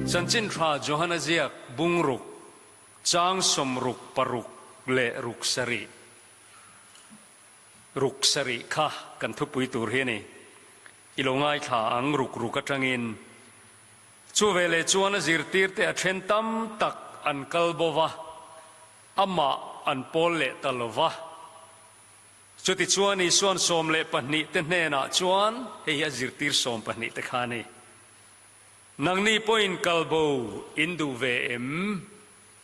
Chanchin Tha Johana ziak bungruk chang 66 leh ruk sarih ruk sarih kha kan thupui tur hi a ni. I lo ngaithla ang ruk ruk atangin. Chu veleh chuan a zirtirte a then tam tak an kal bo va, amah an pawl leh ta lo va. Chutichuan Isua'n 12 te hnenah chuan, hei hi a zirtir 12 te kha a ni, Nangni pawhin kal bo in duh ve em?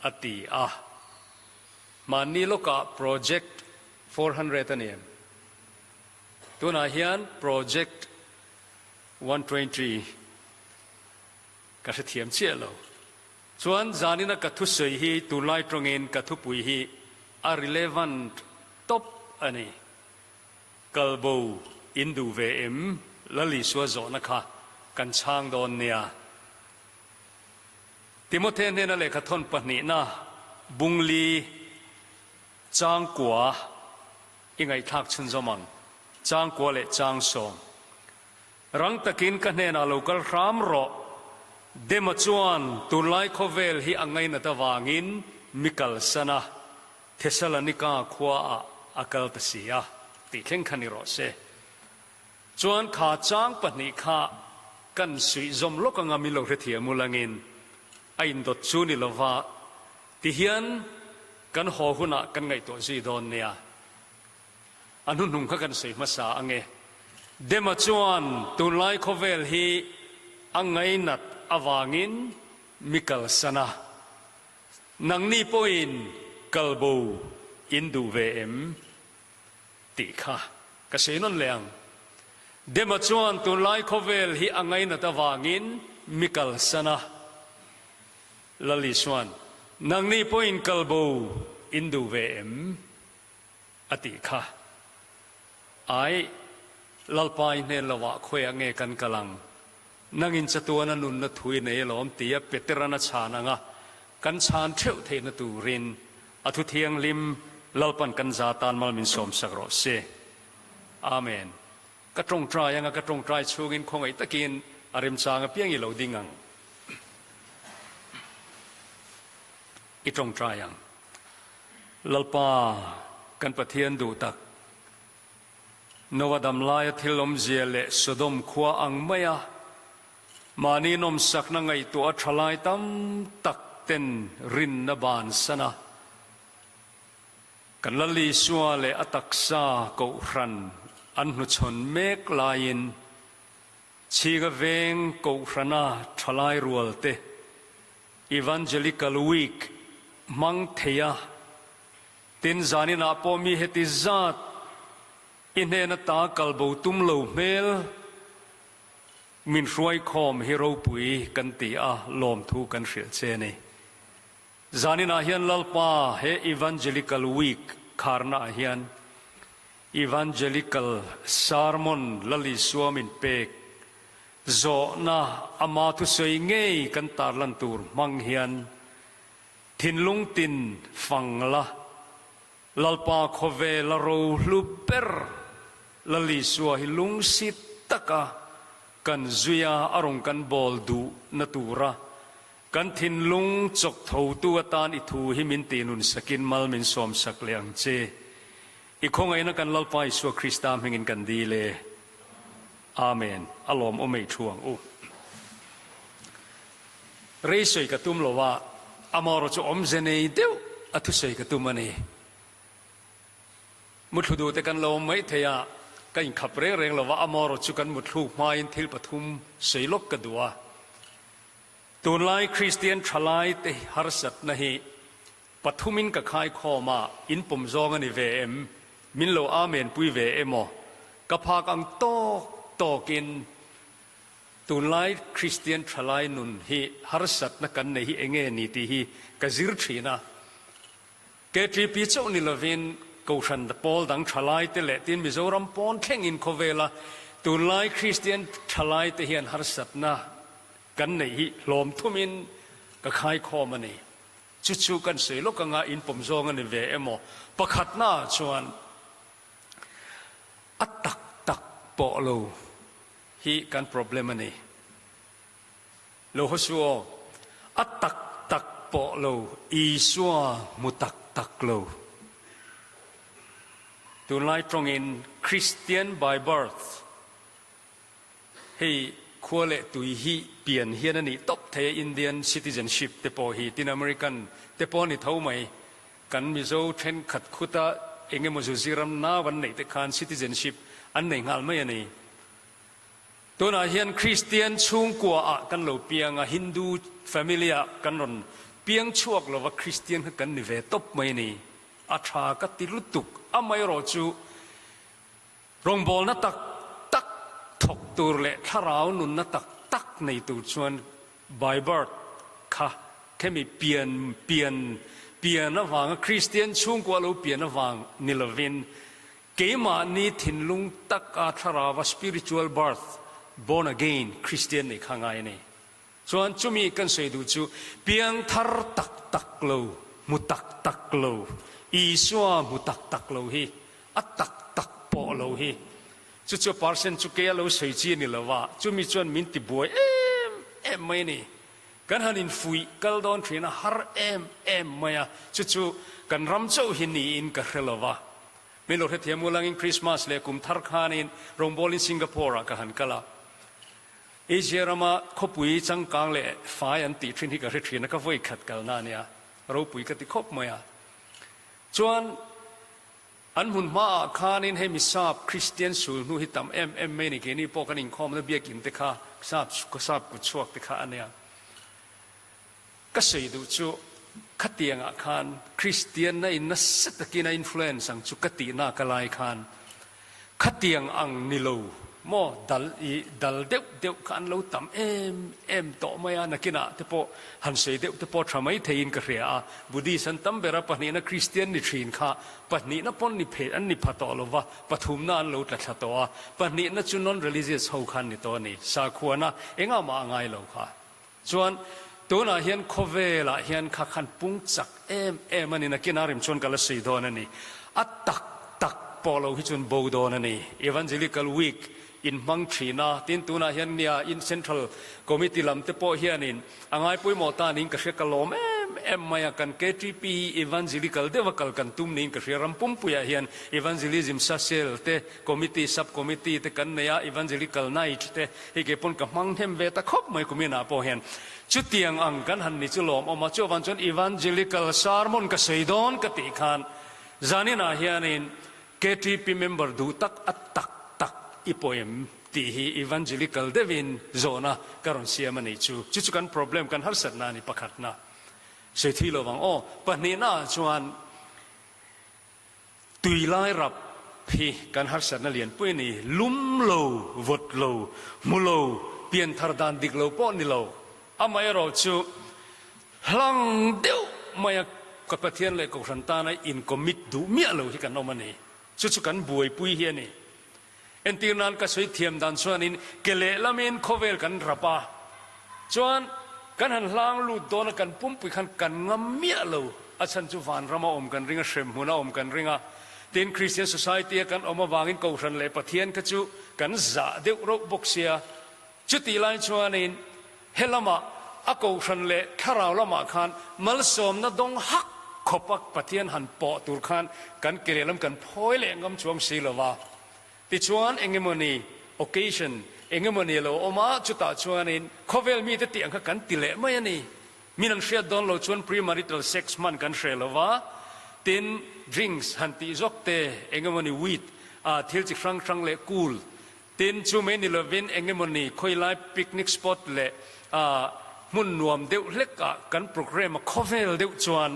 a ti a. Mahni lawkah Project 400 a ni em? Tunah hian Project 120 ka hrethiam chiah lo. Chuan zanina ka thusawi hi tunlai tawngin ka thupui hi a relevant tawp a ni. Kal bo in duh ve em? Lal Isua zawhna kha kan chhang dawn nia. Timothy hnena lehkha thawn pahnihna bungli changkua i ngaihthlak chhunzawm ang, changkua leh changsawm. Rang takin ka hnenah lo kal hram rawh. Dema chuan tunlai khawvel hi a ngainat avangin mi kalsan a, Thesalonika khuaah a kal ta si a, tih thleng kha ni rawh se. Chuan kha chang pahnih kha kan suih zawm lawk anga min lo hrethiam ul angin a indawt chu ni lova tihian kan haw hunah kan ngaihtuah zui dawn nia. A hnuhnung kha kan sawi hmasa ang e. Dema chuan tunlai khawvel hi a ngainat avangin mi kalsan a. Nangni pawhin kalbo in duh ve em? tih kha ka sawi nawn leh ang. Dema chuan tunlai khawvel hi a ngainat avangin mi kalsan a. Lal Isua'n, Nangni pawhin kalbo in duh ve em? A tih kha. Ai, Lalpa i hnen lovah khawiah nge kan kal ang? Nangin chatuana nunna thu i nei alawm tia Peteran a chhan ang a, kan chhan theuh theihna turin a thu thianghlim Lalpan kan za tan mal min sawmsak rawh se. Amen. Ka tawngtai anga ka tawngtai chhungin khawngaih takin a remchang apiang i lo ding ang. I tawngtai ang. Lalpa, kan Pathian duh tak, Noa dam laia thil awmzia leh Sodom khua ang maia mahni nawmsakna ngaihtuah a tha lai tam tak ten rinna bansan a, kan Lal Isua leh a taksa Kohhran an hnuchhawn mek laiin Chhinga veng Kohhrana thalai rualte Evangelical Week hmang thei a, tin zaninah pawh mi heti zat i hnen ata kalbo tum lo hmel min hruaikhawm hi ropui kan ti a, lawmthu kan hrilh che a ni. Zaninah hian Lalpa he Evangelical Week kharnaah hian Evangelical Sermon Lal Isua min pek Zawhna ama thusawi ngei kan tarlan tur hmang hian thinlung tin fang la, Lalpa khawvel a rohlu ber Lal Isua hi lungsi taka kan zuia a rawn kan bawl duh na tura kan thinlung chawk thotu atan i thu hi min tihnun sakin mal min sawmsak leh ang che. I khawngaihna kan Lalpa Isua Krista hmingin kan dil e. Amen. A lawm awm ei thu ang u. Rei sawi ka tum lo a, amaherawh chu awmze nei deuh a thusawi ka tum a ni. Muthlu duh te kan lo awm mai thei a, ka inkhap reng reng lo va, amaherawh chu kan muthluk hmain thil pathum sawi lawk ka duh a. Tunlai Kristian thalai te harsatna hi Pathumin ka khaikhawm a, in pawm zawng a ni ve em? Min lo amen pui ve em aw? Ka phak ang tawk tawkin tunlai Kristian thalai nun hi harsatna kan nei hi enge ni tih hi ka zir thin a. KTP chauh ni lovin Kohhran pawl dang thalai te leh tin Mizoram pawn thlengin khawvela tunlai Kristian thalai te hian harsatna kan neih hi hlawm thumin ka khaikhawm a ni. Chu chu kan sawi lawk anga in pawm zawng a ni ve emaw? Pakhatnaah chuan a tak tak pawh lo hi kan problem a ni. Lo haw su aw. A tak tak pawh lo, Isua hmu tak tak lo. Tunlai tawngin Christian by birth hei khua leh tui hi pian hian a nih tawp thei a, Indian citizenship te pawh hi tin American te pawh a ni tho mai. Kan Mizo thenkhat khuta engemaw zuzi ram nau an neih te khan citizenship an nei nghal mai a ni. Tunah hian Kristian chhungkua ah kan lo piang a, Hindu family ah kan rawn piang chhuak lova Kristian kha kan ni ve tawp mai a ni. A tha ka ti lutuk. Amaherawh chu rawngbawlna tak tak thawk tur leh thlarau nunna tak tak nei tur chuan by birth kha khemi pian pian pian avanga Kristian chhungkua lo pian avang ni lovin Keimahni thinlung tak a thlarau a spiritual birth, born again, Christian nih kha ngai a ni. Chuan chumi kan sawi duh chu piangthar tak tak lo, hmu tak tak lo, Isua hmu tak tak lo hi, a tak tak pawh lo hi. Chu chu percent chu kei a lo sawi chi a ni lo va, chumi chuan min ti buai em em mai a ni. Kan han infuih kal dawn thin a har em em mai a, chu chu kan ram chauh hi niin ka hre lo va. Min lo hrethiam ulangin Christmas leh kum thar khanin rawngbawlin Singapore ah ka han kal a. Asia rama khawpui changkang leh fai an tih thin hi ka hre thin a, ka vawi khat kalna a nia, ropui ka ti khawp mai a. Chuan an hmun hmaah khanin hei mi sap Christian sul hnu hi tam em em mai a ni, keini pawh kan inkhawmna biakin te kha sap sap kut chhuak te kha a nia. Ka sawi duh chu khatiangah khan Kristianna in nasa takin a influence ang chu ka tihna ka lai khan khatiang ang ni lo maw dal i dal deuh deuh kha an lo tam em em tawh mai a, nakinah te pawh han sawi deuh te pawh tha mai theiin ka hria a, Buddhist an tam ber a, pahnihna Kristian ni thin kha pahnihna pawn ni phe an ni pha tawh lo va, pathumna an lo tla thla tawh a, pahnihna chu non-religious ho khan ni tawh a ni, sakhuana engah mah a ngai lo kha. Chuan tunah hian khawvelah hian kha khan pung chak em em a ni, nakinah rim chuan ka la sawi dawn a ni. A tak tak pawh lo hi chuan bo dawn a ni. Evangelical Week in hmang thin a, tin tunah hian nia in Central Committee lam te pawh hianin a ngai pawimawh ta niin ka hria, ka lawm em em mai a, kan KTP hi Evangelical deuha kal kan tum niin ka hria, ram pumpuiah hian Evangelism Sasel te Committee, Sub Committee te kan nei a, Evangelical Night te hei kei pawn ka hmang hnem ve ta khawp mai kumin ah pawh hian. Chutiang ang kan han ni chu lawm awm a, chuvang chuan Evangelical Sermon ka sawi dawn ka tih khan zanin ah hianin KTP member duh tak a tak tak i pawh em tih hi Evangelical deuhin zawhna ka rawn siam a nih chu. Chu chu kan problem kan harsatna a ni pakhatna. Sawi thui lo vang aw. Pahnihna ah chuan Tui lai rap hi kan harsatna lianpui a ni. Lum lo, vawt lo, hmu lo, pianthar dan dik lo pawh ni lo. Amaherawh chu hlang deuh maia ka Pathian leh Kohhran tana in commit duh miah lo hi kan awm a ni. Chu chu kan buaipui hi a ni. Entir nan ka sawi thiam dan chuanin ke lehlamin khawvel kan rap a, chuan kan han hlang lut dawn a kan pumpui khan kan ngam miah lo, a chhan chu vanrama awm kan ring a, hremhmuna awm kan ring a, tin Christian Society a kan awm avangin Kohhran leh Pathian kha chu kan zah deuh rauh bawk sia, chutih lai chuanin Helamah a kohhran leh thlarau lamah khan malsawmna dawng hak khawpa Pathian han pawh tur khan kan ke lehlam kan phawi leh ngam chuang si lo va. Tichuan engemawni occasion engemawni a lo awm a, chutah chuanin khawvel mite tih ang kha kan ti leh mai a ni. Min an hriat dawn lo chuan premarital sex hman kan hre lo va, tin drinks han tih zawk te engemawni weed thil chi hrang hrang leh cool Tin, chu mai ni lovin eng emawni khawilai picnic spot leh hmun nuam deuh hlekah kan programme a khawvel deuh chuan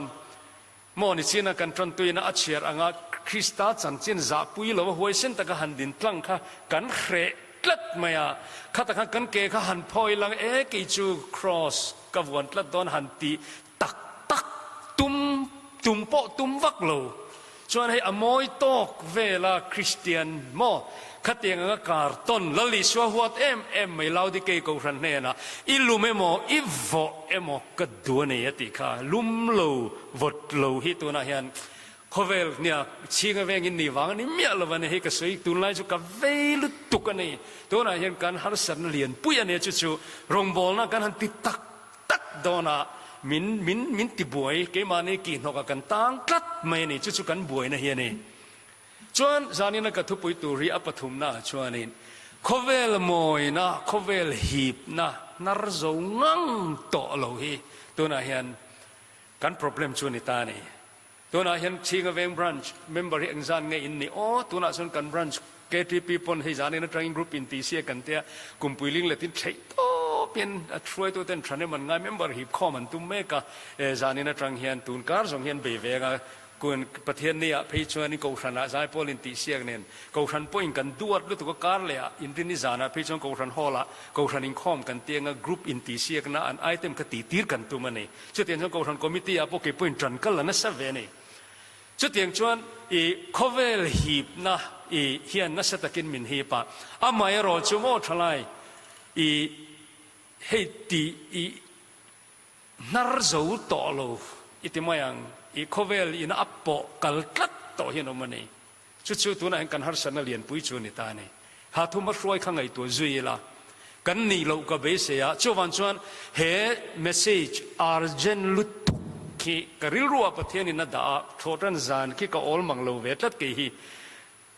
maw ni china kan tantuina a chhiar anga Krista chanchin zahpui lo a huaisen taka han din tlang kha kan hreh tlat mai a, khata khan kan ke kha han phawi lang e kei chu cross ka vuan tlat dawn han ti tak tak tum tum pawh tum vak lo chuan hei a mawi tawk vela Kristian maw khatiang anga kartawn Lal Isua huat em em mai Laodikei Kohhran hnenah i lum emaw i vawh emaw ka duh a ni a tih kha lum lo vawt lo hi tunah hian khawvel nia chhinga vengin ni vang a ni miah lo a ni hei ka sawi tunlai chu ka vei lutuk a ni tunah hian kan harsatna lianpui a nia chu chu rawngbawlna kan han ti tak tak. dawn a, min min min tibuai, keimahni kihhnawkah kan tang tlat mai a ni, chu chu kan buaina hi a ni. Chuan zanina ka thupui tur hi a pathumnaah chuanin khawvel mawina, khawvel hipna hnar zo ngang tawh lo hi tunah hian kan problem chu a ni ta a ni. Tunah hian Chhinga Veng Branch member hi engzan nge in nih aw? Tunah chuan kan branch KTP pawn hei zanin atangin group in tih sia kan tia kumpui ling letin theih tawpin a hruaituten thanem an ngai member hip khawm an tum mek a, zanin atang hian tun kar zawng hian bei veng a Kun Pathian ni ah phei chuan in Kohhran ah zaipawl in tih siak nen Kohhran pawh in kan duat lutuk a kar leh ah Inrinni zan ah phei chuan Kohhran hall ah Kohhran inkhawm kan ti anga group in tih siak na an item kha tih tir kan tum a ni. Chutiang chuan Kohhran committee ah pawh kei pawh in tan kal la nasa ve a ni. Chutiang chuan i khawvel hipna i hian nasa takin min hip a, amaherawh chu maw thalai i hei tih i Hnar zo tawh lo i ti mai ang, i khawvel ina a pawh kal tlat tawh hian awm a ni. Chu chu tunah hian kan harsatna lianpui chu a ni ta a ni. Ha thuma hruai kha ngaihtuah zui ila, kan nih loh ka beisei a, chuvang chuan he message urgent lutuk khi ka rilruah Pathianin a dah a, thawhtan zan khi ka awl mang lo ve tlat kei hi.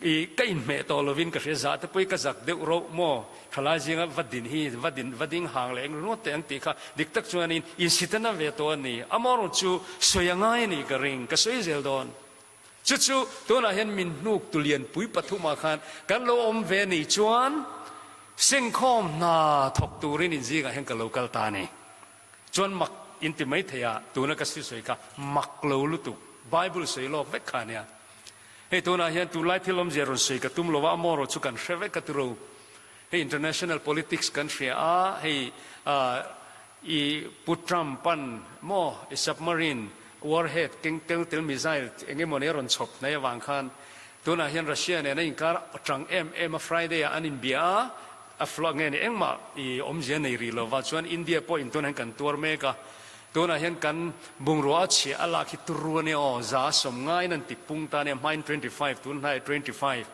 I ka inhmeh tawh lovin ka hria, zah te pawh hi ka zak deuh rauh maw? Thalai zinga va din hi va din va ding hang leh eng ringawt teh ang tih kha dik tak chuanin insitana ve tawh a ni. Amaherawh chu sawi a ngai a nih ka ring, ka sawi zel dawn. Chu chu tunah hian min hnuk tu lianpui pathumah khan kan lo awm ve nih chuan sengkhawm hna thawk turin inzingah hian ka lo kal ta a ni. Chuan mak inti mai thei a, tuna ka sawi kha mak lo lutuk, Bible sawi lawk vek kha a nia. Hei tunah hian tunlai thil awmzia rawn sawi ka tum lo a, amaherawh chu kan hre vek a tiro. Hei international politics kan hria a, hei i Pu Trump an maw i submarine warhead keng tel tel missile eng emaw ni a rawn chhawp hnai avang khan tunah hian Russia nen a inkar a tang em em a, Friday ah an inbia a, a flag nge ni engmah i awmzia nei rih lova chuan India pawh in tunah hian kan tuar mek a. Tunah hian kan bungrua a chhia a lak hi turu a nia aw, 190 in an ti pung ta a nia, hmain 25 tun hnaiah 25.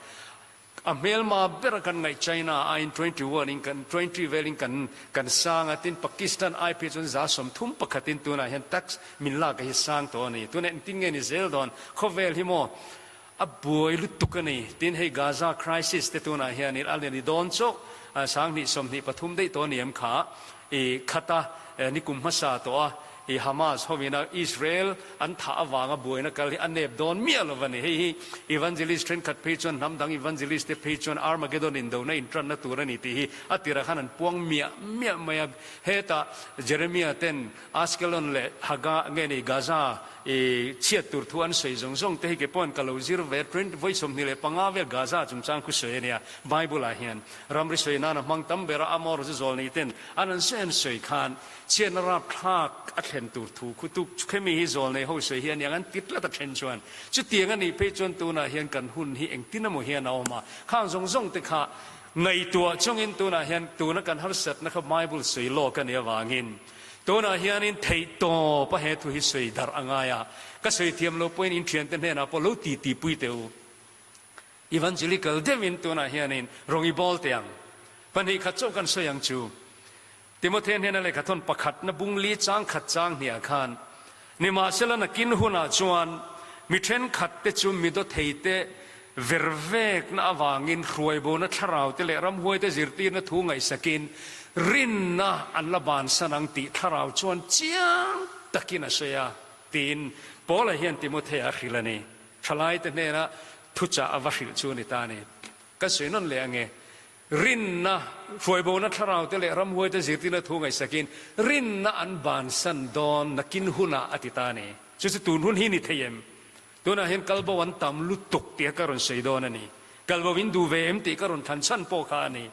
A hmelma bera kan ngaih China aiin 21 in kan 20 velin kan kan sang a, tin Pakistan ai phei chuan 31 in tunah hian tax min lak a hi sang tawh a ni. Tunah engtin nge ni zel dawn? Khawvel hi maw a buai lutuk a ni. Tin hei Gaza crisis te tunah hianin a ni dawn chauh, 2023 daih tawh a ni em kha i khata nikum hmasa tawh a i Hamas hovina Israel an thah avanga buaina kal hi a nep dawn miah lo a ni. Hei hi evangelist thenkhat phei chuan hnam dang evangelist te phei chuan Armageddon indona intanna tur a ni tih hi a tirah khan an puang miah miah mai a. Hetah Jeremiah ten Ashkelon leh Haga nge ni Gaza i chhiat tur thu an sawi zawng zawng te hi ke pawhin ka lo zir ve vawi 25 vel Gaza chungchang khu sawi a nia Bible ah hian ramri sawi nan a hmang tam ber a Amor chu zawl nei ten an an sawi an sawi khan chhiatna rapthlak a thlen tur thu khu tuk khemi hi zawl nei ho sawi hi a niang an ti tlat a then chuan chutiang a nih phei chuan tunah hian kan hun hi engtin emaw hian a awm a khang zawng zawng te kha ngaihtuah chungin tunah hian tuna kan harsatna kha Bible sawi lawk a nih avangin Tunah hianin theihtawp a he thu hi sawi darh a ngai a, ka sawi thiam lo pawhin in thiante hnenah pawh lo titi pui teh u. Evangelical deuhin tunah hianin rawng i bawl teh ang. Pahnih khat chauh kan sawi ang chu. Timothea hnena lehkha thawn pakhatna bung li chang khat chang hniah khan, Nimahsela nakin hunah chuan mi thenkhat te chu mi dawthei te vervekna avangin hruaibona thlarau te leh ramhuai te zirtirna thu ngaihsakin rinna an la bansan ang tih thlarau chuan chiang takin a sawi a, tiin Paula hian Timothea a hrilh a ni. Thalaite hnena thuchah a va hrilh chu a ni ta a ni. Ka sawi nawn leh ange. Rinna, hruaibona thlarau te leh ramhuai te zirtirna thu ngaihsakin rinna an bansan dawn nakin hunah a ti ta a ni. Chu chu tun hun hi ni thei em? Tunah hian kalbo an tam lutuk tih ka rawn sawi dawn a ni. Kalbo in duh ve em tih ka rawn thlan chhan pawh kha a ni.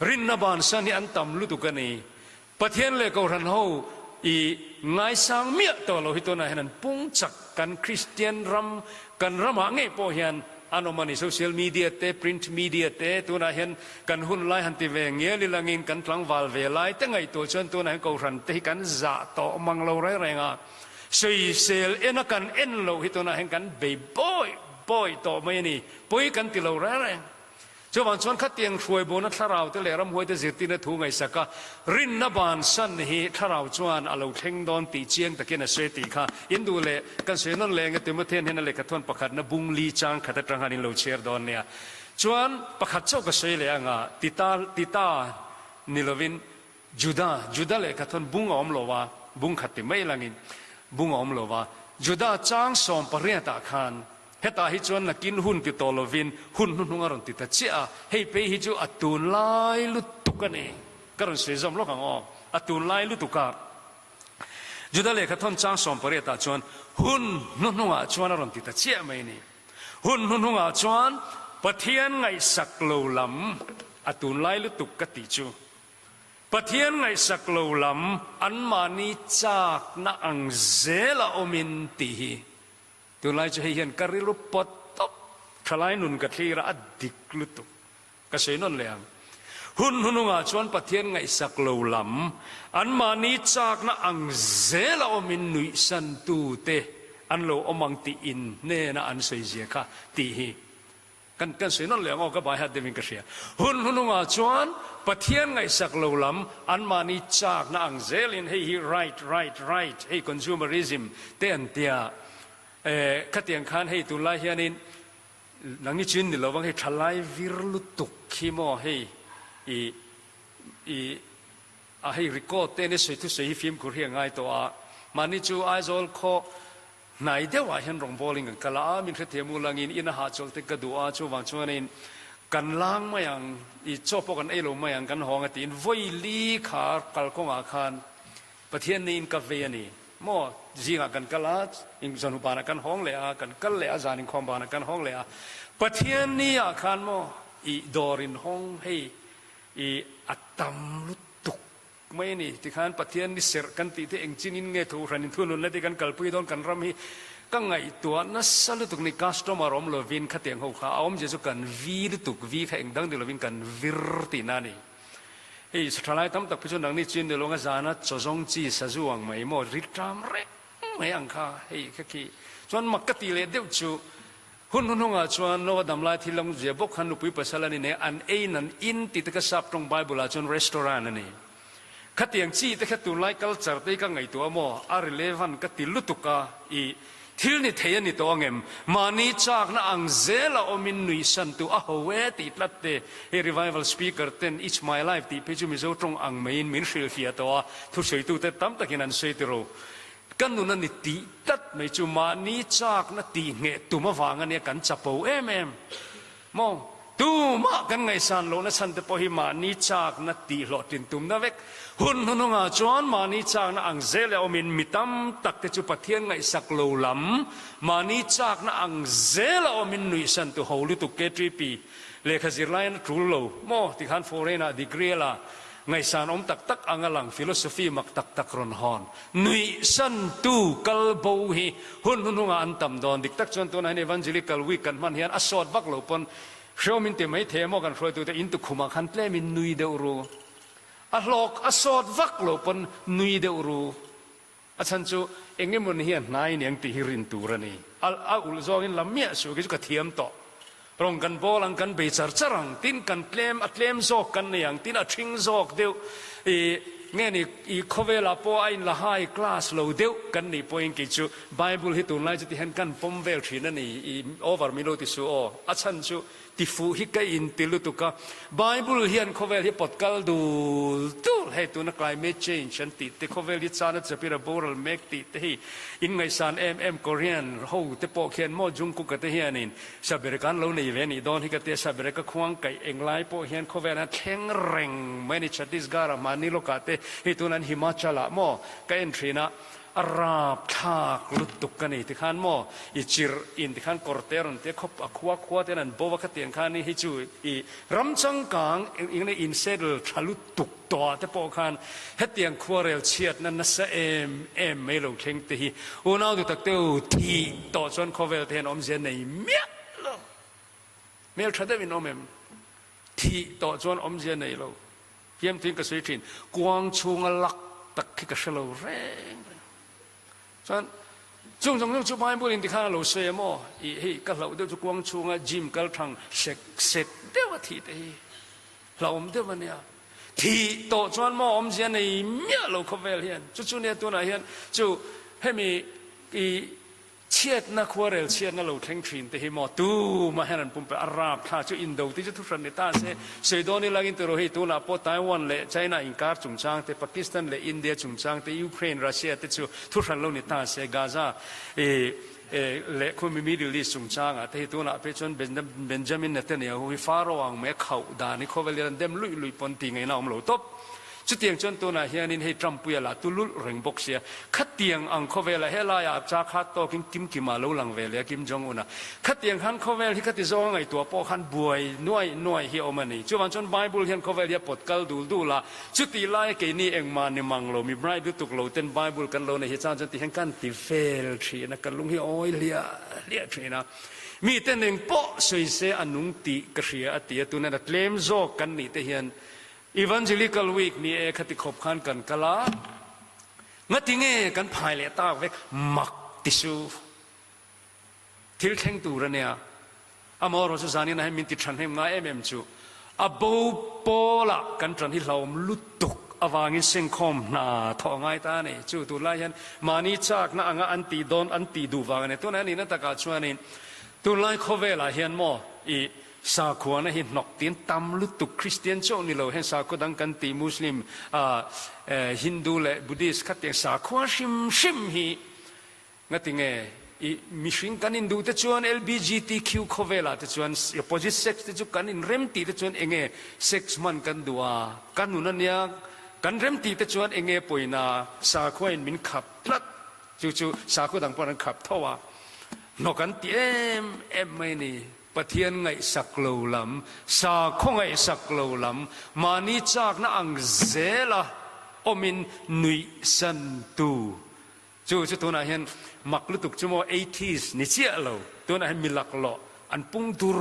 Rinna bansan hi an tam lutuk a ni. Pathian leh Kohhran ho i ngaisang miah tawh lo hi tunah hian an pung chak. Kan Kristian ram, kan ramah ngei pawh hian an awm a ni. Social media te, print media te tunah hian kan hun lai han ti ve ngial ilangin kan tlangval ve lai te ngaihtuah chuan tunah hian Kohhran te hi kan zah tawh mang lo reng reng a. Sawisel ena kan en loh hi tunah hian kan bei bawi bawi tawh mai a ni. Pawi kan ti lo reng reng. Chuvang chuan khatiang hruaibawna thlarau te leh ramhuai te zirtirna thu ngaihsak a, rinna bansan hi thlarau chuan a lo thleng dawn tih chiang takin a sawi tih kha in duh leh kan sawi nawn leh enge Timothea hnena lehkha thuan pakhatna bung li chang khat atang khan in lo chhiar dawn nia. Chuan pakhat chauh ka sawi leh anga Tita Tita ni lovin Juda Juda lehkha thuan bung a awm lo a, bung khat ti mai langin bung a awm lo a, Juda chang 18 ah khan Hetah hi chuan nakin hun ti tawh lovin hun hnuhnung a rawn ti ta chiah a, hei phei hi chu a tunlai lutuk a ni. Ka rawn sawi zawm lawk ang aw, a tunlai lutuk a. Juda lehkha thawn chang 18 ah chuan hun hnuhnungah chuan a rawn ti ta chiah mai a ni. Hun hnuhnungah chuan Pathian ngaihsak lo lam a tunlai lutuk ka tih chu. Pathian ngaihsak lo lam anmahni chakna ang zel a awmin tih hi. Tunlai chu hei hian ka rilru pawt tawp, thalai nun ka thlir a, a dik lutuk. Ka sawi nawn leh ang. Hun hnunungah chuan Pathian ngaihsak lo lam, anmahni chakna ang zela awmin nuihsantute an lo awm ang tih in hnena an sawi zia kha tih hi kan kan sawi nawn leh ang aw, ka bai hat deuhin ka hria. Hun hnunungah chuan Pathian ngaihsak lo lam, anmahni chakna ang zelin hei hi right, right, right, hei consumerism te an tia. Eh, khatiang khan hei tunlai hianin nangni chin ni lovang hei thalai vir lutuk khi maw hei i i a hei record te ni sawi thusawi hi fimkhur hi a ngai tawh a, mahni chu Aizawl khaw Hnai deuhah hian rawngbawlin kan kal a, min hrethiam u langin in a hahchawlh te ka duh a, chuvang chuanin kan lang mai ang, i chaw pawh kan ei lo mai ang, kan hawng a tiin vawi li kha kalkawngah khan Pathian neiin ka vei a ni maw, zingah kan kal a, zanhu banah kan hawng leh a, kan kal leh a, zan inkhawm banah kan hawng leh a, Pathian niah khan maw i dawr inhawng hei i a tam lutuk. Mai a ni. Tikhan Pathian ni serh kan tih te eng chin in nge thu hran in thununna te kan kalpui dawn kan ram hi ka ngaihtuah nasa lutuk ni customer awm lovin khatiang ho kha a awmzia chu kan vi lutuk vi kha eng dang ni lovin kan vir tihna a ni. Hei thalai tam tak phi chu nangni chin ni lawnga zana chaw zawng chi sazu ang mai maw ri ṭam reng mai ang kha hei kha khi chuan mak ka tih leh deuh chu Hun hnuhnungah chuan Noa damlai thil lam zia bawk khan nupui pasal a ni nei, an ein an in tih te kha sap tawng Bible ah chuan restaurant a ni. Khatiang chi te kha tunlai culture te hi ka ngaihtuah maw, a relevant ka ti lutuk a, i thil ni thei a ni tawh angem? Mahni chakna ang zela awmin nuihsantu a ho e tih tlat te, hei revival speaker ten It's my life tih phei chu Mizo tawng ang maiin min hrilhfiah tawh a, thusawitu te tam takin an sawi tiro. Ka nun a ni tih tlat mai chu mahni chakna tih ngheh tum avang a nia kan chapo em em maw? Tumah kan ngaihsan lohna chhan te pawh hi mahni chakna tih hlawhtlin tumna vek. Hun hnuhnungah chuan mahni chakna ang zel a awmin mi tam tak te chu Pathian ngaihsak lo lam mahni chakna ang zel a awmin nuihsan tu ho lutuk KTP lehkha zirlaiin a tul lo maw? Tikhan foreign ah degree a la Ngaihsan awm tak tak anga lang philosophy mak tak tak rawn hawn nuihsantu kal bo hi hun hnuhnungah an tam dawn. Dik tak chuan tunah hian Evangelical Week kan hman hian a sawt vak lo pawn hreawm in ti mai thei emaw kan hruaitute in tukhumah khan tlemin nui deuh ru. A hlawk a sawt vak lo pawn nui deuh ru. A chhan chu eng emaw ni hi a hnai ni ang tih hi rin tur a ni. A a ulh zawngin lam miah suh khi chu ka thiam tawh. Rawng kan bawl ang, kan bei char char ang, tin kan tlem, a tlem zawk kan nei ang, tin a ṭhing zawk deuh i nge ni i khawvelah pawh a inla high class lo deuh kan nih pawhin kei chu Bible hi tunlai chu tihian kan pawm vel ṭhin a ni i over min lo ti suh aw. A chhan chu Tifuh hi ka inti lutuk a, Bible hian khawvel hi pawt kal dul dul, hei tuna climate change an tih te, khawvel hi chana chapir a boral mek tih te hi in ngaihsan em em Korean ho te pawh khian maw Jungkook a te hianin Saberek an lo nei ve nih dawn hi ka tia, Saberek a khuang kaih englai pawh hian khawvel an thleng reng mai a ni, Chhattisgarh ah mahni lawkah te hei tuna an Himachal ah maw ka en thin a, A rap thlak lutuk ka ni tikhan maw i chirh in tikhan kawr te rawn tia khawp a khua khua ten an bo a khatiang khan hi chu i ram changkang eng in settle tha lutuk tawh ah te pawh khan hetiang khuarel chhiatna nasa em em mai lo thleng te hi unau duhtak te u thih tawh chuan khawvel te hian awmzia nei miah lo hmeltha deuh in awm em thih tawh chuan awmzia nei lo. Fiamthuin ka sawi thin, kuang chhunga lak tak khi ka hre lo reng reng. Chuan Chung zawng zawng chu Bible in tikhan a lo sawi a maw? Ih hei ka hlauh deuh chu kuang chhunga gym kal thang sek sek deuh a thih te hi hlauhawm deuh a nia. Thih tawh chuan maw awmzia nei miah lo khawvel hian chu chu nia tunah hian chu hemi ih Chhiatna khuarel chhiatna lo thleng thin te hi maw tumah hian an pumpelh a rap thla chu indo te chu thuhran ni ta se sawi dawn ila in tiraw hei tunah pawh Taiwan leh China inkar chungchang te Pakistan leh India chungchang te Ukraine Russia te chu thuhran lo ni ta se Gaza leh khumi Middle East chungchang ah te hi tunah phei chuan Benjamin Netanyahu hi Pharaoh ang mai a khauh dan hi khawvel hian an dem luih luih pawn tih ngaihna a awm lo tawp. Chutiang chuan tunah hianin hei Trumpuia lah tu lulh reng bawk sia, khatiang ang khawvelah helaiah a cha khat tawkin Kim Kima lo lang ve leh a, Kim Jong Un-a. Khatiang khan khawvel hi khati zawnga ngaihtuah pawh khan buai nuai nuai hi a awm a ni. Chuvang chuan Bible hian khawvel hi a pawt kal dul dul a, chutih laia keini engmah ni mang lo, mi bright lutuk lo ten Bible kan lo nei hi chang chuan ti hian kan ti vel thin a, kan lung hi a awi hliah hliah thin a. Miten engpawh sawi se a nung tih ka hria a ti a, tunah a tlem zawk kan nih te hian Evangelical Week ni e khati khawp khan kan kal a, ngati nge kan phai leh tak vek mak ti su. Thil thleng tur a nia. Amaherawh chu zanin ah hian min ti than hnem ngai em em chu a bo pawl ah kan tan hi hlauhawm lutuk avangin sengkhawm hna thawh a ngai ta a ni. Chu tunlai hian mahni chakna anga an tih dawn an tih duh vang a ni. Tunah nihna takah chuanin tunlai khawvelah hian maw i Sakhuana hi hnawk tiin tam lutuk Kristian chauh ni lo hian sakhua dang kan tih Muslim, Hindu leh Buddhist kha tiang sakhua hrim hrim hi ngati nge i mihring kan induh te chuan LBGTQ khawvelah te chuan opposite sex te chu kan inrem tih te chuan enge sex hman kan duh a ka nun ania kan rem tih te chuan enge pawina sakhua in min khap tlat chu chu sakhua dang pawh an khap tho a hnawk an ti em em mai a ni. Pathian ngaihsak lo lam, sakhaw ngaihsak lo lam, mahni chakna ang zela awmin nuihsan tu. Chu chu tunah hian mak lutuk chu maw atheist ni chiah lo, tunah hian mi laklawh an pung dur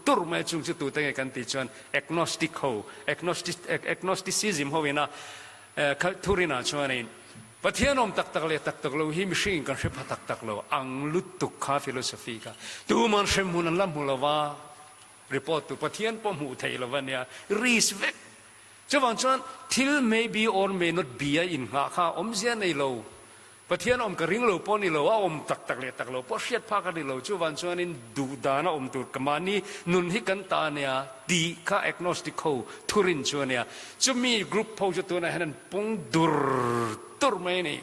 dur mai a, chung chu tute nge kan tih chuan agnostic ho, agnosticism ho ina thurinah chuanin Pathian awm tak tak leh tak tak lo hi mihringin kan hre pha tak tak lo ang lutuk kha philosophy kha tuman hremhmun an la hmu lo va, report tu Pathian pawh hmuh theih lo va nia, risk vek. Chuvang chuan thil may be or may not be a innghah kha awmzia nei lo. Pathian awm ka ring lo pawh ni lo, a awm tak tak leh tak lo pawh hriat phak a ni lo. Chuvang chuanin duh dan a awm tur ka mahni nun hi kan ta nia tih kha agnostic ho thurin chu a nia. Chumi group ho chu tunah hian an pung dur dur mai a ni.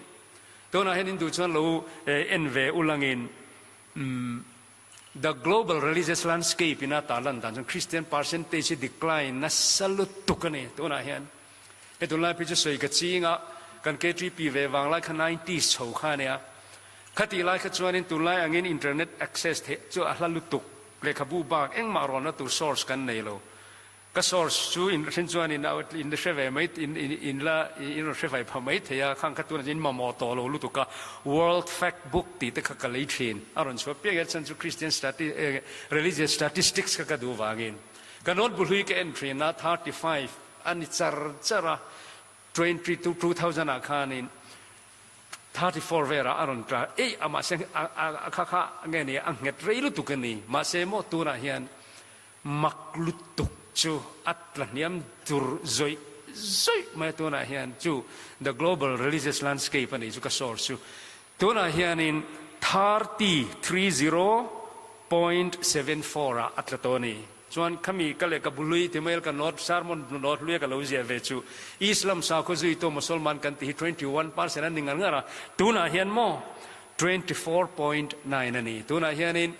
Tunah hian in duh chuan lo en ve ulangin The Global Religious Landscape ina tarlan dan chuan Christian percentage hi decline nasa lutuk a ni tunah hian. He tunlai phei chu sawi ka ching a, kan KTP ve vang lai kha nineties chho kha a nia. Khatih lai kha chuanin tunlai angin internet access theih chu a hla lutuk, lehkhabu bak engmah rawnna tur source kan nei lo. Ka source chu in hrin chuan in in hre ve mai in in la in rawn hre vai pha mai thei a, khang kha tunah chuan in mamawh tawh lo lutuk a, World Fact Book tih te kha ka lei thin a rawn chhuah piak hian chhan chu Christian stati Religious Statistics kha ka duh vangin ka notebook hlui ka en thin a, 35 a ni char char a, 22 2000 ah khanin 34 velah a rawn tla eih a mahse a kha kha nge ni a nghet rei lutuk a ni mahse maw tunah hian Mak lutuk chu a tla hniam dur zawih zawih mai a tunah hian chu The Global Religious Landscape a nih chu ka source chu. Tunah hianin 33.74 ah a tla tawh a ni. Chuan khami ka lehkhabu hlui ti mai ka note sermon note hlui a ka lo ziah ve chu Islam sakhaw zuitu Mosolman kan tih hi 21% a ni ngar ngar a, tunah hian maw 24.9 a ni. Tunah hianin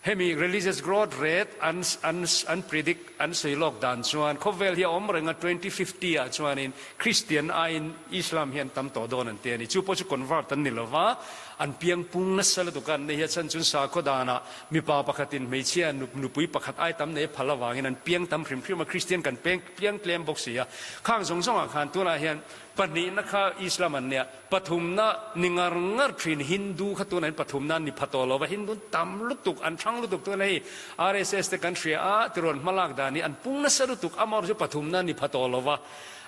Hemi religious growth rate an an an predict an sawi lawk dan chuan khawvel hi a awm reng a, 2050 ah chuanin Christian aiin Islam hi an tam tawh dawn an ti a ni. Chu pawh chu convert an ni lova, an piang pung nasa lutuk a, an nei hi a chhan chuan sakhaw danah mipa pakhatin hmeichhia nupui pakhat ai tam nei a phal avangin an piang tam hrim hrim a, Christian kan peng piang tlem bawk si a. Khang zawng zawngah khan tunah hian Pahnihna kha Islam an nia, pathumna ni ngar ngar thin Hindu kha tunah hian pathumna an ni pha tawh lo va, Hindu an tam lutuk, an hrang lutuk tunah hei RSS te kan hria a, tirawn hmalak dan hi an pung nasa lutuk, amaherawhchu chu pathumna an ni pha tawh lo va,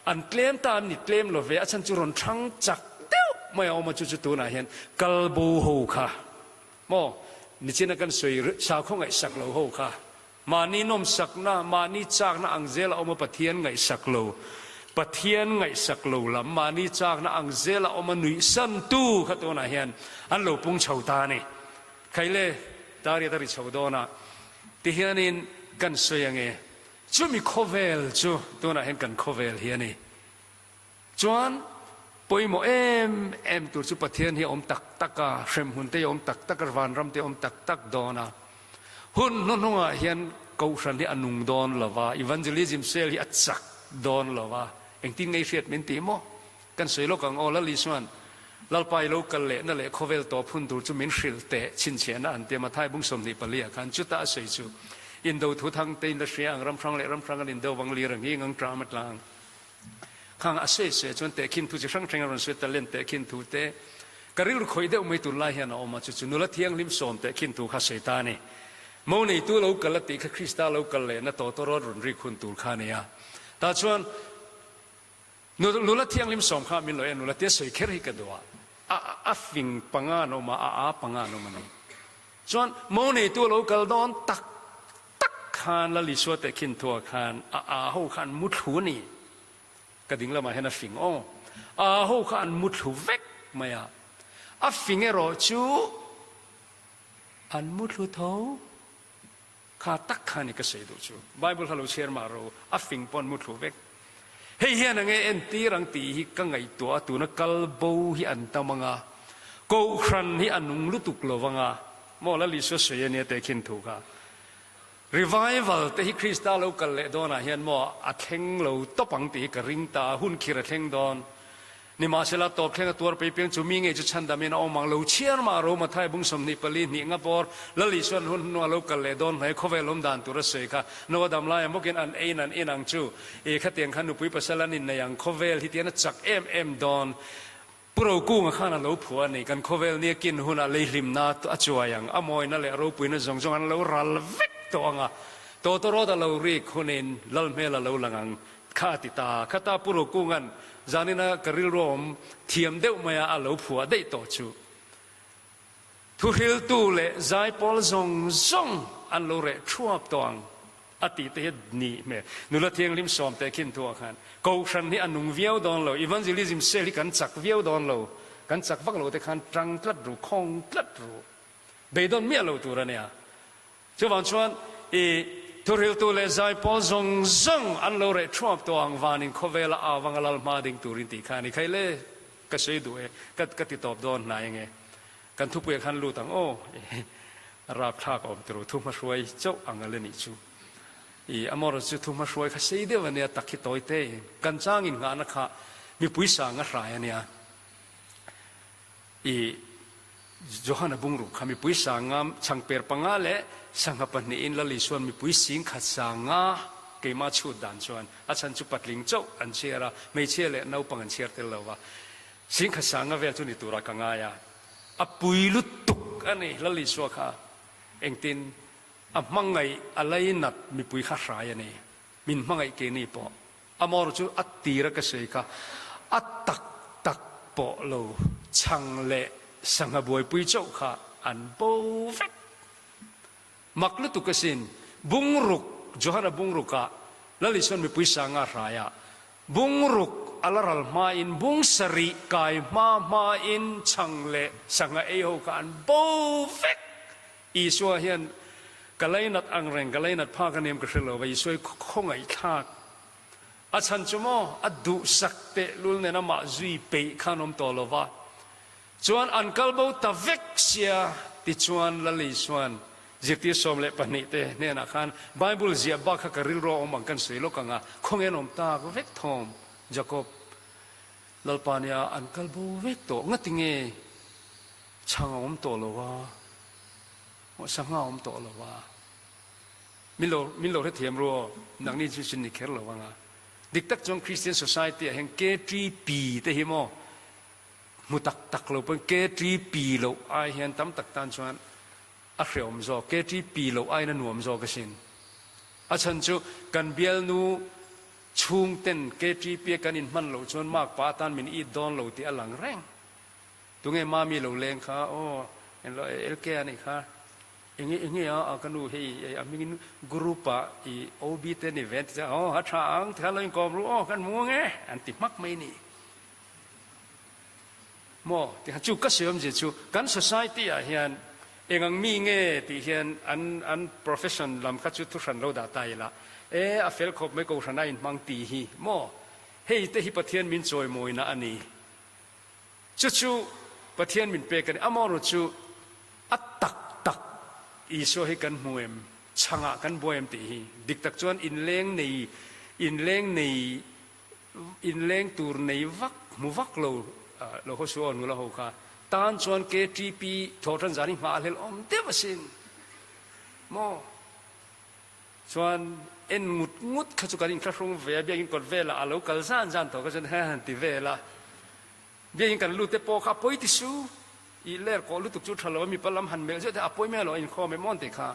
an tlem ta an ni tlem lo ve, a chhan chu rawn hrang chak deuh mai a awm a, chu chu tunah hian kal bo ho kha maw nichina kan sawi sakhaw ngaihsak lo ho kha mahni nawmsakna, mahni chakna ang zel a awm a Pathian ngaihsak lo, Pathian ngaihsak lo lam mahni chakna ang zel a awm a nuihsantu kha tunah hian an lo pung chho ta a ni. Khaile Tariat a ri chho dawn a tihianin kan sawi ange. Chumi khawvel chu tunah hian kan khawvel hi a ni. Chuan pawimawh em em tur chu Pathian hi a awm tak tak a, hremhmun te hi a awm tak tak a, vanram te hi a awm tak tak dawn a. Hun hnuhnungah hian Kohhran hi a nung dawn lo va, evangelism sel hi a chak dawn lo va, engtin nge i hriat min tih maw? Kan sawi lawk ang aw, Lal Isuan Lalpa i lo kal lehna leh khawvel tawp hun tur chu min hrilh teh chhinchhiahna an tia Mathai bung 24 ah khan chuta a sawi chu indo thu thang te in la hria ang ram hrang leh ram hrang an indo vang lir ang hi ngang tram a tlang khang a sawi sawi chuan tehkhin thu chi hrang hrang a rawn sawi talent tehkhin thu te ka rilru khawih deuh mai tun lai hian a awm a chu chu nula thianghlim sawm tehkhin thu kha sawi ta a ni mo neitu lo kal a tih kha Krista lo kal lehna tawtawrawt rawn rik hun tur kha a ni a tah chuan Nula thianghlim sawm kha min lo en ula tia sawi kher hi ka duh a, a a fing panga an awm a, a a panga an awm a ni. Chuan mo neitu a lo kal dawn tak tak khan Lal Isua teh khin thuah khan a a ho kha an mu thlu a ni. Ka ding lamah hian a fing aw. A a ho kha an mu thlu vek mai a, a fing erawh chu an mu thlu tho. Kha tak kha ni ka sawi duh chu. Bible kha lo chhiar mah ro, a fing pawh an mu thlu vek. Hei hian ang e entir ang tih hi ka ngaihtuah a, tuna kal bo hi an tam ang a, Kohhran hi a nung lutuk lo vang a, maw Lal Isua sawi a nia teh khin thu kha. Revival te hi Krista lo kal leh dawnah hian maw a thleng lo tawp ang tih hi ka ring ta a, hun khir a thleng dawn. Nimahsela, tawp thleng a tuar pei piang chu mi ngei chu chhandamin a awm ang lo chhiar mah ro Mathai bung 24 hnih nga bawr Lal Isuan hun hnua lo kal leh dawn hnai khawvel awm dan tur a sawi kha Noa dam laia bawkin an ein an in ang chu e khatiang khan nupui pasal an innei ang khawvel hi tian a chak em em dawn Pu Rokunga khan a lo phuah a ni kan khawvel nia kin hunah leihlimna a chuai ang a mawina leh ropuina zawng zawng an lo ral vek tawh ang a tawtawrawt a lo rik hunin Lal hmel a lo lang ang Kha a ti ta. Khata Pu Rokunga'n zanina ka rilru a awm thiam deuh maia a lo phuah daih tawh chu thuhriltu leh zaipawl zawng zawng an lo reh thuap tawh ang a tih te hi ni hmel. Nula thianghlim sawm teh khin thuah khan Kohhran hi a nung viau dawn lo, evangelism sel hi kan chak viau dawn lo, kan chak vak lo te khan tang tlat ru, khawng tlat ru. Beidawn miah lo tur a nia. Chuvang chuan i thuhriltu leh zaipawl zawng zawng an lo reh thuap tawh ang vanin khawvela au vanga lal hma ding turin tih kha a ni. Khai le, ka sawi duh e, ka ka ti tawp dawn hnai ange. Kan thupuiah khan lut ang aw, rapthlak a awm turu thu hmahruai chauh ang a la nih chu. I amawra chu thu hmahruai kha sei deuh a nia, tak hi tawi te in kan chang in nghahna kha mipui sang a hrai a nia. I Johana bungruk kha mipui sanga changper panga leh sangha pahnihin Lal Isuan mipui singkhat sanga keimah chhut dan chuan a chhan chu patling chauh an chhiar a, hmeichhia leh naupang an chhiar tel lo va, singkhat sanga vel chu ni turah ka ngai a, a pui lutuk a ni Lal Isua kha engtin a hmangaih a lainat mipui kha hrai a ni, min hmangaih keini pawh. Amawr chu a tir a ka sawi kha a tak tak pawh lo chhang leh sangha buaipui chauh kha an bo vek. Mak lutuk asin, bungruk, Johana bungrukah Lal Isuan mipui sanga hraiah bungruk a la ral hmain bung sarih kai hma hmain chhang leh sangha ei ho kha an bo vek. Isua hian ka lainat ang reng, ka lainat phak a nia ka hre lo va, Isua hi khawngaihthlak a chhan chu maw a duhsak tehlul nen amah zui peih khan awm tawh lo va, chuan an kal bo ta vek sia tichuan Lal Isuan zirtir 12 te hnenah khan Bible ziah bak kha ka rilru a awm ang kan sawi lawk ang a, khawnge an awm tak vek thawm Jacob Lalpa nia an kal bo vek tawh ngatinge chhang a awm tawh lo va. Sangha awm tawh lo a, min lo min lo hrethiam ru aw, nangni chu sin ni kher lo ang a. Dik tak chuan Christian Society ah hian KTP te hi maw hmu tak tak lo pawn KTP loh ai hian tam tak tan chuan a hreawm zawk, KTP loh aiin a nuam zawk asin. A chhan chu kan bialnu chhungten KTP a kan inhman loh chuan makpa atan min it dawn lo tih a lang reng. Tunge Mami lo leng kha aw englo LK a nih kha enge enge a a ka nu hei a hmingin group ah i OB te ni ve an ti chuan aw a tha ang tikhan lo inkawm ru aw kan hmu ange an ti hmak mai ni maw tikhan chu ka sawi awmzia chu kan society ah hian eng ang mi nge tih hian an an profession lam kha chu thuhran lo dah ta ila e a fel khawp mai kohhran a inhmang tih hi maw hei te hi Pathian min chawimawina a ni. Chu chu Pathian min pek a ni. Amaherawh chu a tak tak Isua hi kan hmu em, chhangah kan buai em tih hi dik tak chuan inleng nei, inleng nei, inleng tur nei vak, hmu vak lo lo haw suh aw nula ho kha tan chuan KTP thawhtan zan hi nghahhlelh awm deuh asin maw? Chuan en ngut ngut kha chu kan inthlahrung ve a, biakinn kawt velah a lo kal zan zan tawh kha chuan he han ti vel a, biakinn kan lut te pawh kha a pawi ti su, i ler kawh lutuk chu tha lo a, mipa lam han melh zeuh te a pawi mai lo a inkhawm em awn tih kha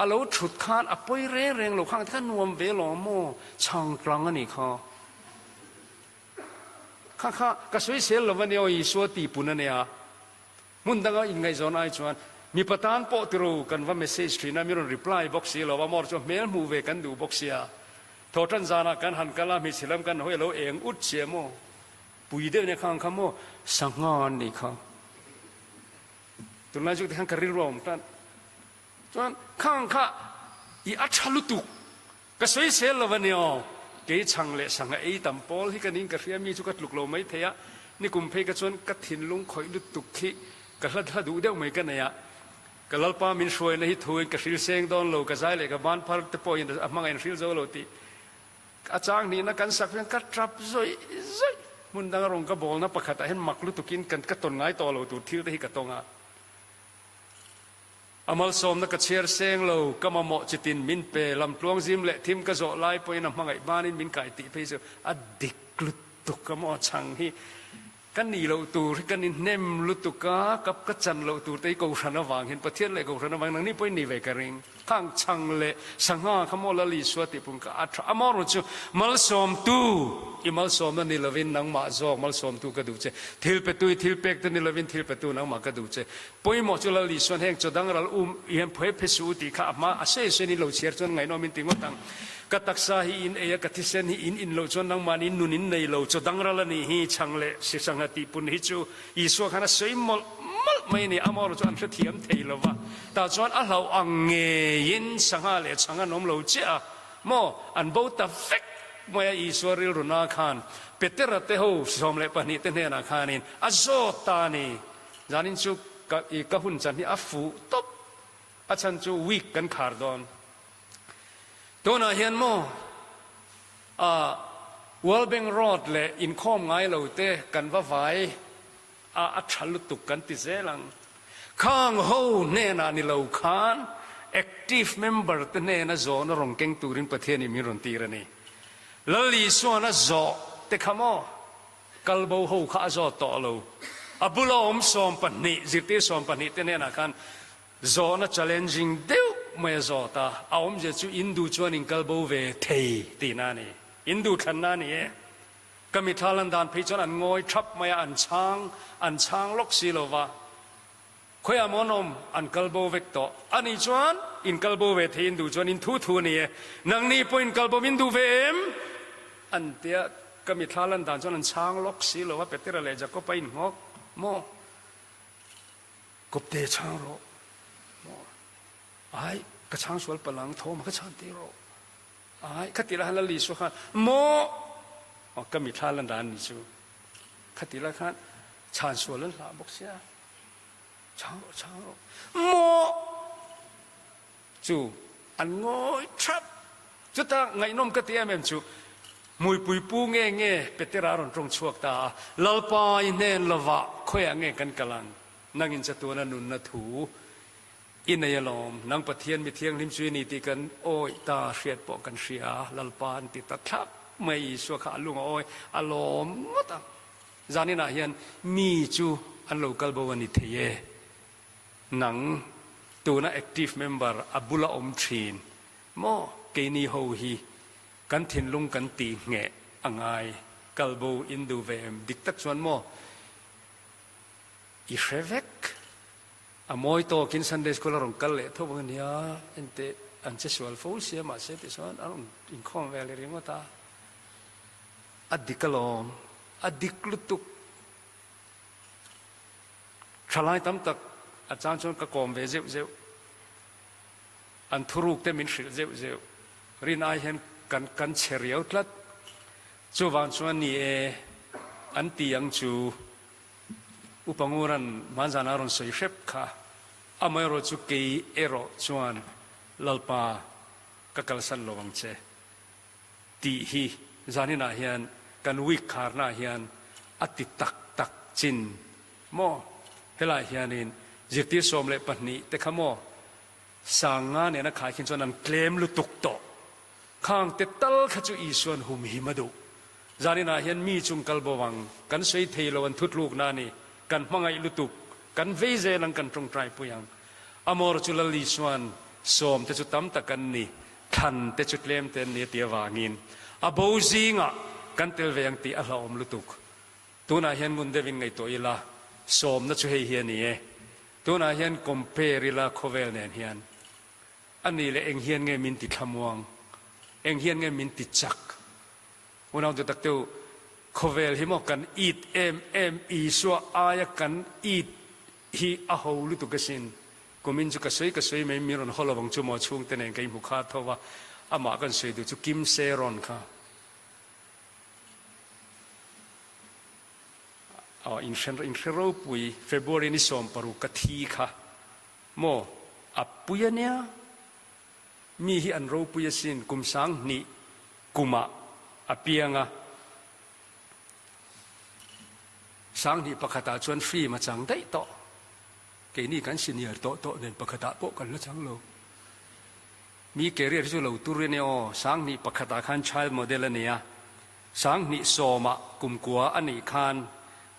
a lo thut khan a pawi reng reng lo khang te kha nuam ve lo maw chhang tlang a nih kha. Kha kha ka sawisel lo a nia aw Isua tihpun a nia. Hmun danga inngaihzawn ai chuan mipa tan pawh tiro kan va message thin a, mi rawn reply bawk si lo a, mawr chu hmel hmuh ve kan duh bawk sia. Thawhtan zanah kan han kal a, hmeichhe lam kan hawi a lo eng ut sia maw? Pui deuh nia khang kha maw? Sangha an nih kha. Tunlai chu tikhan ka rilru a awm tan. Chuan khang kha i a tha lutuk. Ka sawisel lo a ni aw. Kei chhang leh sangha ei tam pawl hi ka ning ka hria mi chu ka tluk lo mai thei a, nikum phei ka chuan ka thinlung khawih lutuk khi ka hla hla duh deuh mai ka nei a. Ka Lalpa min hruaina hi thuin ka hril seng dawn lo, ka zai leh ka ban phar te pawhin a hmangaih an hril zo lo tih a chang hnihna kan sak hian ka tap zawih zawih. Hmun danga rawn ka bawlna pakhatah hian mak lutukin kan ka tawn ngai tawh lo tur thil te hi ka tawng a. A malsawmna ka chhiar seng lo, ka mamawh chitin min pe, lamtluang zim leh thim ka zawh lai pawhin a hmangaih banin min kai tih phei chu a dik lutuk a maw chhang hi ka nih loh tur hi kan inhnem lutuk a, ka ka chan loh tur te hi Kohhran avang hian Pathian leh Kohhran avang nangni pawhin ni ve ka ring. Khang chhang leh sangha kha maw Lal Isua tih pum kha a tha a maw ru chu malsawmtu i malsawmna ni lovin nangmah zawk malsawmtu ka duh che, thil petu i thil pek te ni lovin thil petu nangmah ka duh che. Pawimawh chu Lal Isuan heng chaw dang ral um hian phuai phe suh u tih kha a hma a sawi sawiin in lo chhiar chuan ngaihnawm in ti ngawt ang. Ka taksa hi in ei a, ka thisen hi in in loh chuan nangmahni nun in nei lo, chaw dang ral a nih hi chhang leh si sangha tih pun hi chu Isua khan a sawi mawlh mawlh mai a ni. Amaherawhchu chu an hrethiam thei lo va, tah chuan a hlauh ang ngeiin sangha leh chhang an awm lo chiah a maw, an bo ta vek mai a. Isua rilruna khan Petera te ho 12 te hnenah khanin a zawt ta a ni. Zanin chu ka i ka hun chan hi a fuh tawp, a chhan chu week kan khar dawn. Tunah hian maw a World Bank Road leh inkhawm ngai lo te kan va vai a a tha lutuk kan ti zel ang. Khang ho hnenah ni lo khan active member te hnena zawhna rawn keng turin Pathianin min rawn tir a ni. Lal Isuan a zawh te kha maw Kalbo ho kha a zawt tawh lo. A bula awm 12, zirtir 12 te hnenah khan zawhna challenging deuh mai a zawt a, a awmzia chu in duh chuan in kalbo ve thei tihna a ni. In duh thlanna a ni e. Ka mithla lan dan phei chuan an ngawi thap mai a, an chhang an chhang lawk si lo va. Khawiah maw an awm? An kalbo vek tawh. A nih chuan in kalbo ve thei in duh chuan in thu thu a ni e. Nangni pawh in kalbo min duh ve em? An tia ka mithla lan dan chuan an chhang lawk si lo a, Petera leh Jakob-a in nghawk maw? Kawpte chhang rawh maw? Ai, ka chhang sual palh ang, Thawma ka chhan tir rawh. Ai, khati la khan Lal Isua khan maw? Aw, ka mithla lan dan ni chu. Khati la khan chhan sual an hlah bawk sia. Chhang rawh, chhang rawh. Maw! Chu an ngawi thap. Chuta ngaihnawm ka ti em em chu hmuipui pu nge nge Petera a rawn tawng chhuak ta a, Lalpa i hnen lovah khawiah nge kan kal ang? Nangin chatuana nunna thu i nei alawm. Nang Pathian mi thianghlim chu i ni tih kan awih ta hriat pawh kan hria. Lalpa an ti ta thlap mai. Isua kha a lung a awi a lawm ngawt ang. Zaninah hian mi chu an lo kal bo a ni thei e. Nang tuna active member a bula awm thin maw keini ho hi kan thinlung kan tih ngheh a ngai. Kal bo in duh ve em? Dik tak chuan maw? I hre vek. A mawi tawkin Sunday School a rawn kal leh tho a nia, enteh an che sual fo sia mahse ti chuan a rawn inkhawm ve leh ringawt a. A dik alawm, a dik lutuk. Thalai tam tak a chang chuan ka kawm ve zeuh zeuh. An thuruk te min hrilh zeuh zeuh. Rin ai hian kan kan che riau tlat. Chuvang chuan ni e, an ti ang chu Upa Nguran hmanzan a rawn sawi hrep kha. Amaherawh chu kei erawh chuan Lalpa ka kalsan lo ang che tih hi zaninah hian kan week kharnaah hian a ti tak tak chin maw? Helaiah hianin zirtir 12 te kha maw sanga nena khaikhin chuan an tlem lutuk tawh. Khang te tal kha chu Isuan humhim a duh. Zaninah hian mi chung kal bo ang, kan sawi thei lo an thutlukna a ni, kan hmangaih lutuk, kan vei zel ang kan tawngtai pui ang. Amor chu Lal Isuan sawm te chu tam tak an ni, thlan te chu tlem te an ni a ti avangin a bo zingah kan tel ve ang tih a hlauhawm lutuk. Tunah hian ngun deuhin ngaihtuah ila, sawmna chu hei hi a ni e. Tunah hian compare ila khawvel nen hian. A nih leh eng hian nge min ti thlamuang? Eng hian nge min ti chak? Unau duh tak teu, khawvel hi maw kan it em em, Isua aia kan it hi a ho lutuk asin. Kumin chu ka sawi ka sawi mai, min rawn haw lovang chu maw chhungte nen ka inhmu kha tho va, amah kan sawi duh chu Kim Sae-ron kha. Aw, inhre ropui, February ni 16 ka thi kha. Maw? A pui a nia. Mi hi an ropui asin, kum 2000 kumah a piang a. 2001 ah chuan film a chang daih tawh. Keini kan senior tawh tawh nen pakhatah pawh kan la chang lo. Mi career hi chu lo tur ania aw. 2001 ah khan child model a ni a. 2010 ah kumkua a nih khan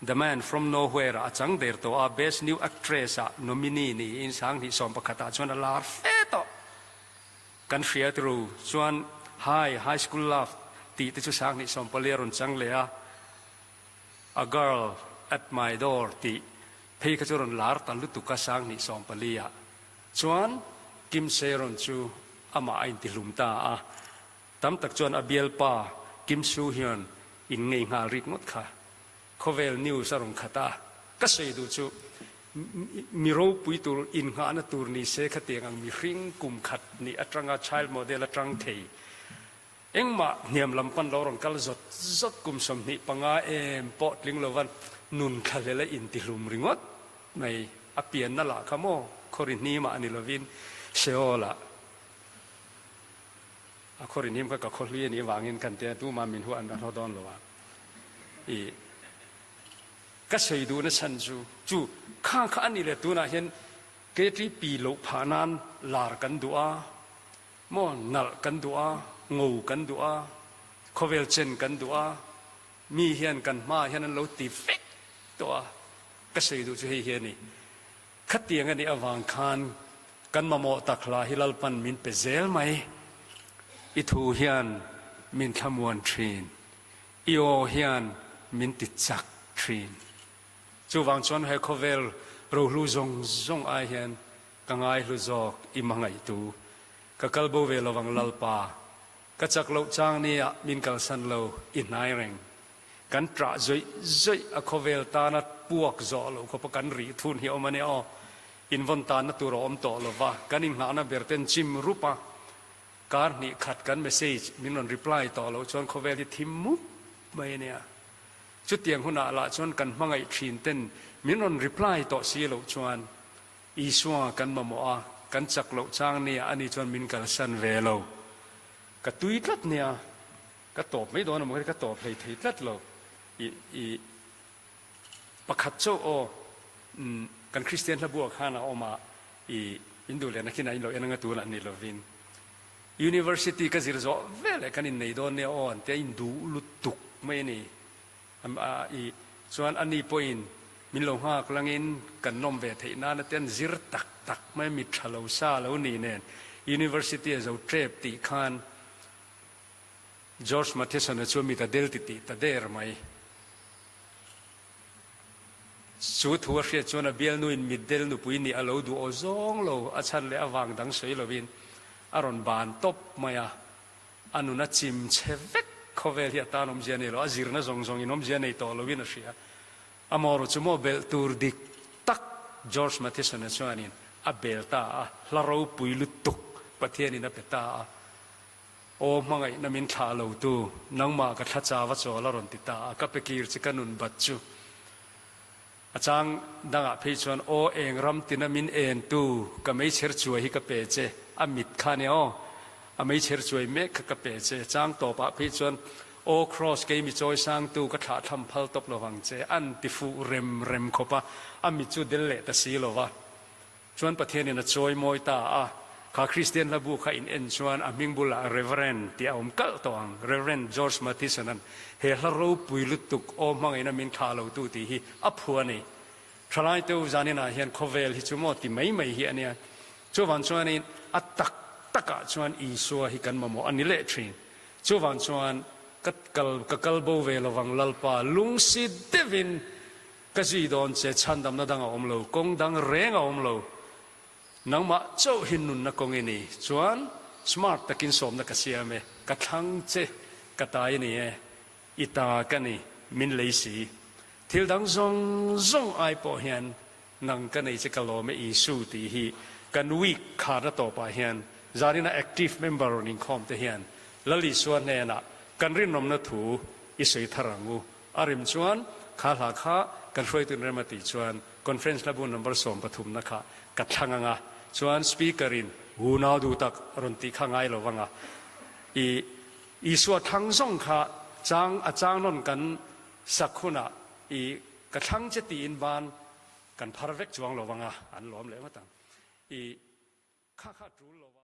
The Man From Nowhere ah a chang der tawh a, Best New Actress ah nominee niin 2011 ah chuan a lar fe tawh. Kan hriat ru chuan Hi, High School Love tih te chu 2014 a rawn chang leh a, A Girl At My Door tih phei kha chu rawn lar ta lutuk a 2014 ah chuan Kim Sae-ron chu amah a intihlum ta a. Tam tak chuan a bialpa Kim Soo Hyun in ngei nghal rik ngawt kha khawvel news a rawn khat a, ka sawi duh chu mi ropui tur innghahna tur ni se khatiang ang mihring kum khat nih atanga child model atang thei engmah hniam lam pan lo rawn kal zawt zawt kum 25 em pawh tling lova nun thlahlel a intihlum ringawt mai a pianna lah kha maw khawri hnimah a ni lovin Seoul ah A khaw rinhim kha ka khaw hlui a nih avangin kan tia tumah min huah an haw dawn lo a. I ka sawi duhna chhan chu chu kha kha a nih leh tunah hian KTP loh phah nan lar kan duh a, maw nalh kan duh a, ngo kan duh a, khawvel chen kan duh a, mi hian kan hmaah hian an lo ti vek tawh a. Ka sawi duh chu hei hi a ni. Khatiang a nih avang khan kan mamawh tak hla hi Lalpan min pe zel mai. I thu hian min thlamuan thin. I aw hian min ti chak thin. Chuvang chuan he khawvel rohlu zawng zawng ai hian ka ngaihlu zawk i hmangaihtu. Ka kal bo ve lovang Lalpa. Ka chak loh chang nia min kalsan lo i hnai reng. Kan ṭah zawih zawih a khawvel tana puak zawh loh khawpa kan rih thun hi a awm a nia aw. Invawn tanna tur a awm tawh lo va, kan inghahna ber ten chim rup a, kar hnih khat kan message min rawn reply tawh loh chuan khawvel hi thim mup mai a nia. Chutiang hunah lah chuan kan hmangaih thin ten min rawn reply tawh si loh chuan Isua kan mamawh a, kan chak loh chang nia ani chuan min kalsan ve lo. Ka tui tlat nia. Ka tawp mai dawn a maw ka tawp hlei thei tlat lo i i pakhat chauh aw umm kan Kristian hla buah khan a awm a i in duh lehna khin a in lo en anga tunah ni lovin University ka zir zawh veleh kan innei dawn nia aw an tia in duh lutuk mai a ni a i chuan ani pawhin min lo nghak langin kan nawm ve theih nana te an zir tak tak mai mit tha lo sa lo ni nen University a zo tep tih khan George Matheson-a chu mit a del ti tih ta der mai. Chu thu a hriat chuan a bialnuin mitdel nupui nih a lo duh aw zawng lo, a chhan leh avang dang sawi lovin a rawn ban tawp mai a. A nun a chim chhe vek, khawvel hi a tan awmzia nei lo, a zirna zawng zawngin awmzia nei tawh loin a hria. A mawru chu maw belh tur dik tak George Matheson-a chuanin a bel ta a, hla ropui lutuk Pathianin a pe ta a. Aw hmangaihna min thlah lo tu, nangmah ka thla chau a chawl a rawn ti ta a, ka pe kir che ka nun bat chu. A chang dangah phei chuan aw eng ram tina min en tu, ka meichher chuai hi ka pe che, a mit kha nia aw, a meichher chuai mek kha ka pe che. Chang tawpah phei chuan aw Kraws kei mi chawi sang tu ka thlah tham phal tawp lovang che, an ti fuh rem rem khawp a, a mit chu del leh ta si lova. Chuan Pathianin a chawi mawi ta a, kha Kristian hla bu kha in en chuan a hming bulah Reverend tih a awm kalh tawh ang. Reverend George Matheson-a'n he hla ropui lutuk aw hmangaihna min thlah lo tu tih hi a phu a ni. Thalai teu zaninah hian khawvel hi chu maw ti mai mai hi a nia. Chuvang chuanin a tak takah chuan Isua hi kan mamawh a ni leh thin. Chuvang chuan ka kal ka kal bo ve lovang Lalpa lungsi deuhin Ka zui dawn che, chhandamna dang a awm lo, kawng dang reng a awm lo. Nangmah chauh hi nunna kawng i ni. Chuan smart takin sawmna ka siam e, ka thlang che, ka ta i ni e, i ta ka ni, min lei si. Thil dang zawng zawng ai pawh hian nang ka nei che ka lawm e Isu tih hi kan week kharna tawpah hian zanina active member rawn inkhawm te hian Lal Isua hnenah kan rinawmna thu i sawi thar ang u. A rim chuan kha hla kha kan hruaitun rem a tih chuan conference hla bu number 13 na kha ka thlang ang a, chuan speaker in unau duh tak a rawn tih kha ngai lo vang a, i Isua thlang zawng kha chang a chang nawn kan sak hunah i ka thlang che tiin ban kan phar vek chuang lo vang a, an lawm leh ngawt ang. I kha kha tul lo a.